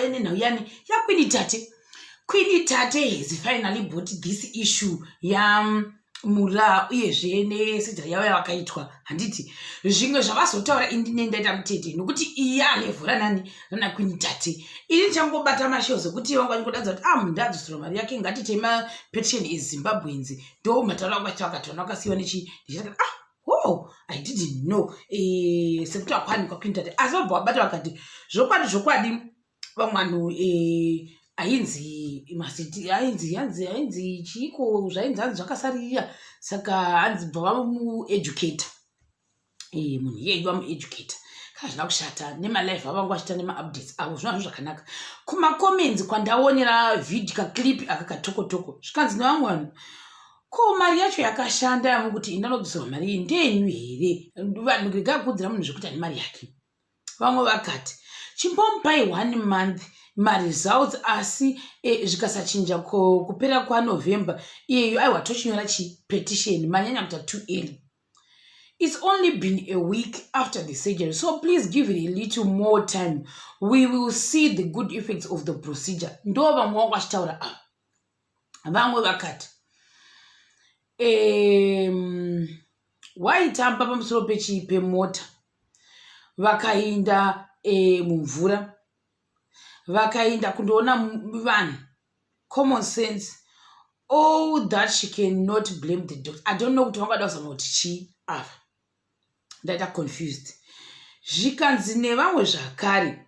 vauya nenhau yani yaQueen Tate. Queen Tate has finally brought this issue yamura, uyezve nesurgery yavo yavakaitwa, handiti? Zvimwe zvavazotaura, indine ndaita mutete nokuti iya level ranani rana Queen Tate. Ini ndichangobata mashows ekuti vanga vachingodanza kuti, ah, munhu adzoserwa mari yake, ngatitei mapetition eZimbabweans. Ndo matauro angu achita, vakati vana vakasiyiwa nechi. Ndichati, ah, oh, I didn't know sekuti akwanikwa Queen Tate, asi vabva vabata vakati zvokwadi zvokwadi vamwe vanhu ainzi masiti, ainzi hanzi, ainzi chiiko, zvainzi hanzi zvakasarira. Saka hanzi bva vamueducata munhu iyeyu, vamueducata. Kana zvina kushata nemalive avangu vachiita nemaupdates avo, zvinova zvo zvakanaka. Kumacomments kwandaonera vhidhio kaclip aka katokotoko, zvikanzi nevamwe vanhu, ko mari yacho yakashanda yamukuti indanobvisirwa mari iyi ndeyenyu here? Vanhu regai kuudzira munhu zvekuti ane mari yake. Vamwe vakati chimbomupai one month maresults, asi zvikasachinja kupera kwaNovember iyeyo, aiwa, tochinyora chipetition. Manyanya kuita too early. It's only been a week after the surgery, so please give it a little more time. We will see the good effects of the procedure. Ndo vamwe vangu vachitaura ava. Vamwe vakati waitamba pamusoro pemota, vakainda mumvura, vakainda kundoona vanhu. Common sense, all that. She cannot blame the doctor. I don't know kuti vangada kuzama kuti chii ava, ndaita confused. Zvikanzi nevamwe zvakare,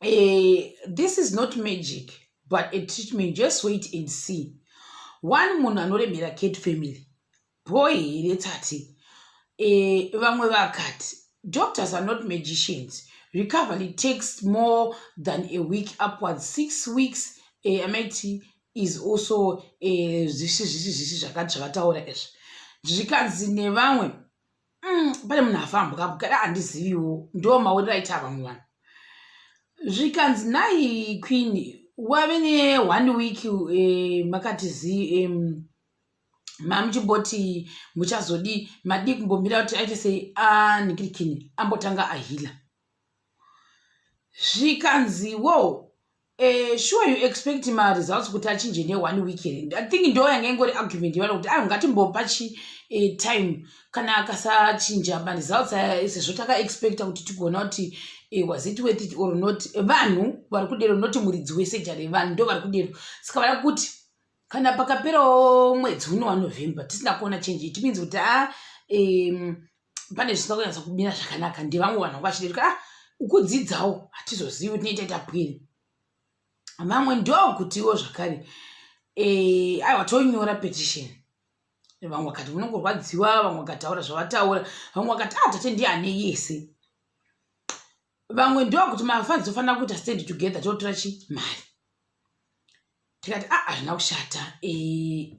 this is not magic but a treatment, just wait and see. One munhu anoremera Cat Family boy here tati. Vamwe vakati doctors are not magicians. Recovery takes more than a week, upwards 6 weeks. Amaiti is also zvishi zvishi zvishi zvakati zvakataura izvi. Zvikanzi nevamwe, pane munhu afambwa kada, handiziviwo, ndo maonero aita vamwe vanhu. Zvikanzi nai Queen, wave ne1 week makati zi mamuchimboti muchazodi madi kumbomira kuti aite sei anikirikini ambotanga aheala. Zvikanziwo sure you expect maresults kuti achinje ne1 week here? I think ndo yanga ingori argument yevana kuti ai, ngatimbopa chi time, kana akasachinja maresults aya sezvo takaexpecta kuti tigoona kuti was it worth it or not. Vanhu vari kudero, noti muridzi wesurgery, vanhu ndo vari kudero. Saka vada kuti kana pakaperawo mwedzi uno waNovember tisina kuona change, it means kuti a pane zvisina kunyatsa kumira zvakanaka. Ndevamwe vanhu vanga vachidero, ah, ukudzidzawo hatizozivi kuti tinoita pwiri. Vamwe ndokutiwo zvakare, aiwa, tonyora petition. Vamwe vakati unongorwadziwa, vamwe vakataura zvavataura, vamwe vakati, ah, tate ndiye ane yese. Vamwe ndokuti mafans tofanira kuita stand together, totora chi mari. Tikati, a, ah, hazvina kushata.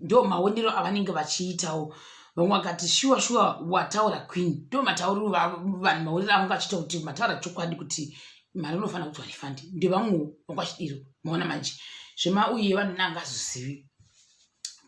Ndo maonero avanenge vachiitawo. Vamwe vakati shuwa shuwa wataura Queen. Ndo matauriro vanhu, maonero avanga vachiita kuti mataura chokwadi kuti mari unofanira kuti warefund. Ndevamwewo vanga vachidiro. Maona manje zvemauye vanhu nangazozivi.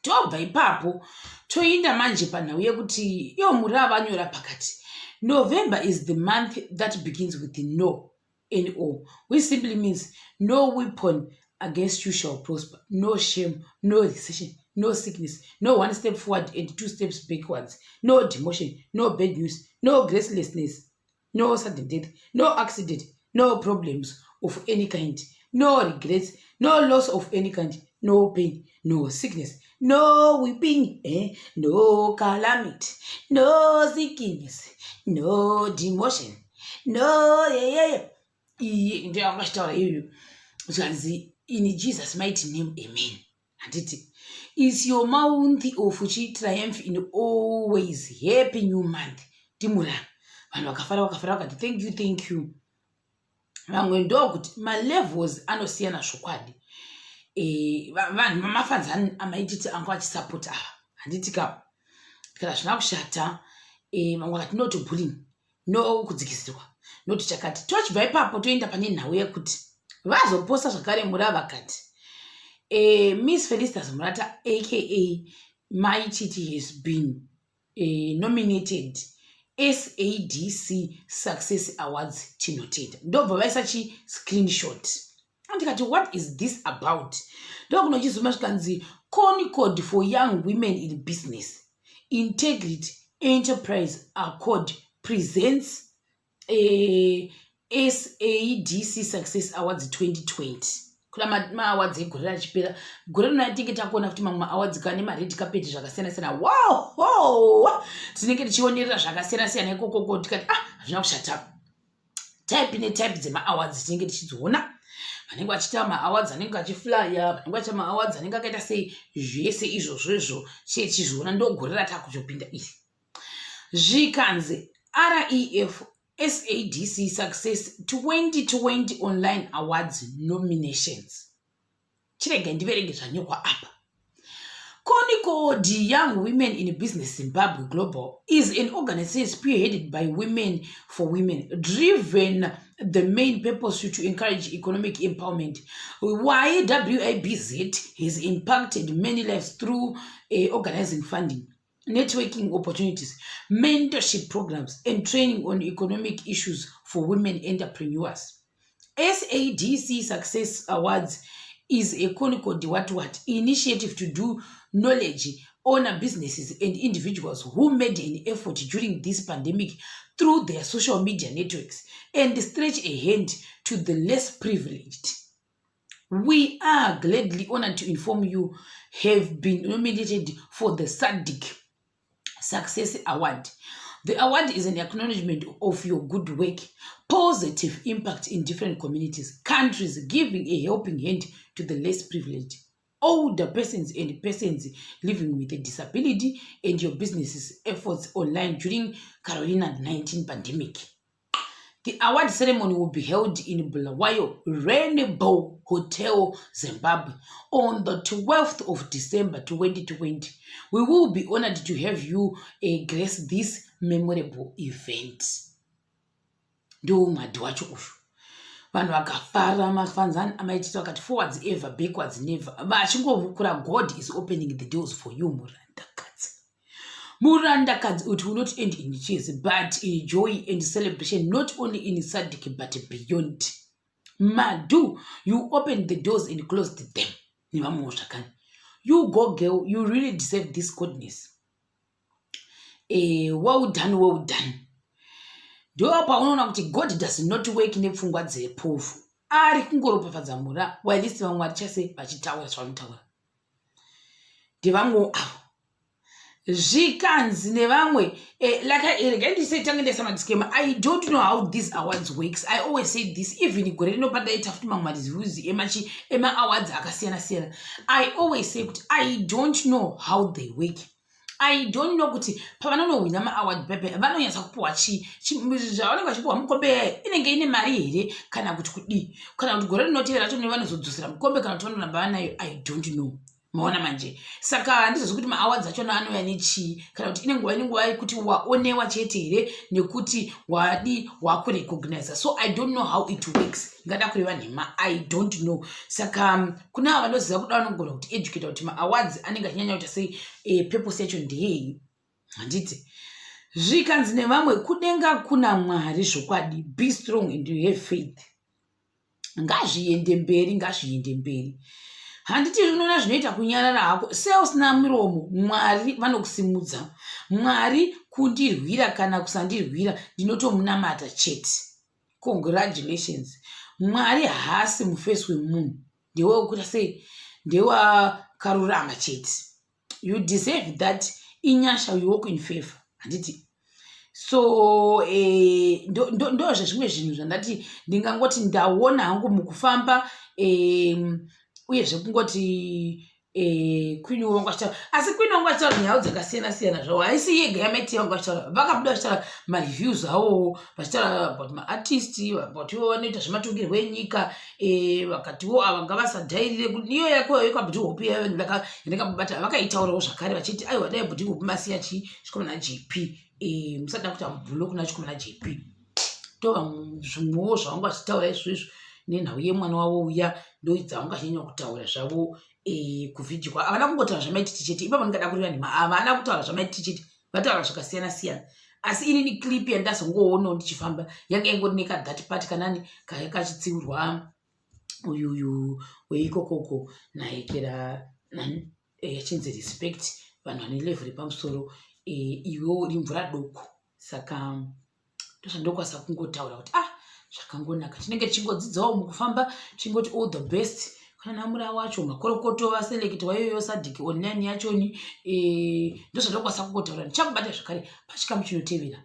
Tobva ipapo toinda manje panhau yekuti ivo muri avanyora pakati, November is the month that begins with the no, no, which simply means no weapon against you shall prosper, no shame, no recession, no sickness, no one step forward and two steps backwards, no demotion, no bad news, no gracelessness, no sudden death, no accident, no problems of any kind, no regrets, no loss of any kind, no pain, no sickness, no weeping, eh? No calamity, no sickness, no demotion, no yeah, yeah. Iye ndiyo angachitaura iyoyo. Zvanzi in Jesus mighty name, amen. Handiti is your month of triumph in always. Happy new month. Timura vanhu vakafara, vakafara, vakati thank you, thank you. Vamwe ndokuti malevels anosiyana zvokwadi. Vanhu mafans amaititi anga achisapota ava, handiti ka? Kana zvina kushata. Vamwe vakati no to bullying, no kudzikisirwa, noti chakati. Tochibva ipapo toenda pane nhau yekuti vazoposta zvakare mura vakati Miss Felicitas Murata aka Maititi has been nominated SADC Success Awards. Tinotenda. Ndobva vaisa chi screenshot. Ndikati, "What is this about?" Ndokunochizuma zvikanzi, "Concord for Young Women in Business Integrity Enterprise Accord presents SADC Success Awards 2020." Kuna maawards egore rachipera. Gore rino atinge takuona futi mamwe maawards ka nemared carpet zvakasiyana siyana. Wow, tinenge tichionerera zvakasiyana siyana ikokoko. Tikati, "Ah, hazvina kushata." Type netype dzemaawards tinenge tichidziona. Vanenge vachiita maawards anenge achiflya, vanenge vachiita maawards anenge akaita sei, zvese izvozvo izvo chechizviona. Ndogore ratakuzopinda iri. Zvikanzi, "REF SADC Success 2020 Online Awards Nominations." Chiregai ndiverenge zvanyorwa apa. Concord Young Women in Business Zimbabwe Global is an organization spearheaded by women for women, driven the main purpose to encourage economic empowerment. YWIBZ has impacted many lives through organizing funding, networking opportunities, mentorship programs, and training on economic issues for women entrepreneurs. SADC Success Awards is a Concord what what initiative to do knowledge, honor businesses and individuals who made an effort during this pandemic through their social media networks and stretch a hand to the less privileged. We are gladly honored to inform you have been nominated for the SADC Success Award. The award is an acknowledgement of your good work, positive impact in different communities, countries, giving a helping hand to the less privileged, older persons and persons living with a disability, and your business's efforts online during Corona 19 pandemic. The award ceremony will be held in Bulawayo Rainbow Hotel, Zimbabwe, on the 12th of December 2020. We will be honored to have you grace this memorable event. Ndo mwadhi wacho uyu. Vanhu vakafara, mafanzani amaitito vakati, "Forwards ever, backwards never." Vachingovukura, God is opening the doors for you, murandakadzi. Murandakadzi, it will not end in tears but in joy and celebration, not only in SADC but beyond. Madu, you opened the doors and closed them. Nevamwewo zvakare. You go, girl. You really deserve this goodness. Well done, well done. Ndo paunoona kuti God does not work nepfungwa dzepofu. Ari kungoropafadza mura whilst vamwe varichase vachitaura zvavanotaura. Ndevamwewo avo. Zvikanzi nevamwe, like regai ndisetange ndaisa madisclaimer, I don't know how these awards works. I always say this. Even gore rino pandaita futi mamwe mareviews emachi emaawards akasiyana siyana, I always say kuti I don't know how they work. I don't know kuti pavanonohwina maaward pepe vanonyatsa kupiwa chii. Zvavanenge vachipiwa, mukombe inenge ine mari here kana kuti kudii, kana kuti gore rinotevera racho vanozodzosera mukombe, kana kuti vanoramba vanayo, I don't know. Maona manje? Saka handizozvi kuti maawards achona anouya nechii, kana kuti inenguva inenguva yekuti waonewa chete here nekuti wadi wakurecogniza. So I don't know how it works. Ngada kureva nhema, I don't know. Saka kuna ava vanoziva kuda vanogona kuti educata kuti maawards anenge achinyanya kuita sei, purpose yacho ndeyei, handiti? Zvikanzi nevamwe, "Kudenga kuna Mwari zvokwadi. Be strong and you have faith. Ngazviende mberi, ngazviende mberi." Handiti unoona zvinoita kunyarara hako seusina muromo. Mwari vanokusimudza. Mwari kundirwira kana kusandirwira, ndinotomunamata chete. Congratulations. Mwari haasi mufesi wemunhu, ndewekuita sei, ndewakarurama chete. You deserve that. Inyasha, you walk in favor, handiti? So ndo zvezvimwe zvinhu zvandati ndingangoti ndaona hangu mukufamba, uyezve kungoti Queen wangu achitaura. Asi Queen wangu achitaura nhau dzakasiyana siyana zvavo. Haisi yega yamaiti vangu vachitaura. Vakabuda vachitaura mareviews avowo, vachitaura about maartist, about ivo vanoita zvematongerwo enyika. Vakatiwo ava ngavasadhairire. Iyo yako yekwaBhuti Hope yandakabata, vakaitaurawo zvakare vachiti, "Aiwa, dai Bhuti Hope masiya chi chikomana JP, musada kuita mubhulo kuna chikomana JP." Ndo zvimwewo zvavanga vachitaura izvo izvo nenhau yemwana wavo uya. Ndo dzavanga vachinyanya kutaura zvavo kuvhidhio kwavo. Havana kungotaura zvamaititi chete ipapo. Ndingada kureva nhema, havana kutaura zvamaititi chete, vataura zvakasiyana siyana. Asi inini clip yandazongoonawo ndichifamba yanga ingori nekathat part kanani kaya kachitsiurwa. Uyuyu weikokoko nahekera nani achinzi respect vanhu vane level repamusoro, iwe uri mvura doko. Saka ndozvandokwanisa kungotaura kuti ah, zvakangonaka, tinenge tichingodzidzawo mukufamba, tichingoti all the best kana namura wacho, makorokoto vaselectwa iyoyo SADC online yachoni. Ndozvandokwanisa kungotaura. Ndichakubata zvakare pachikamu chinotevera.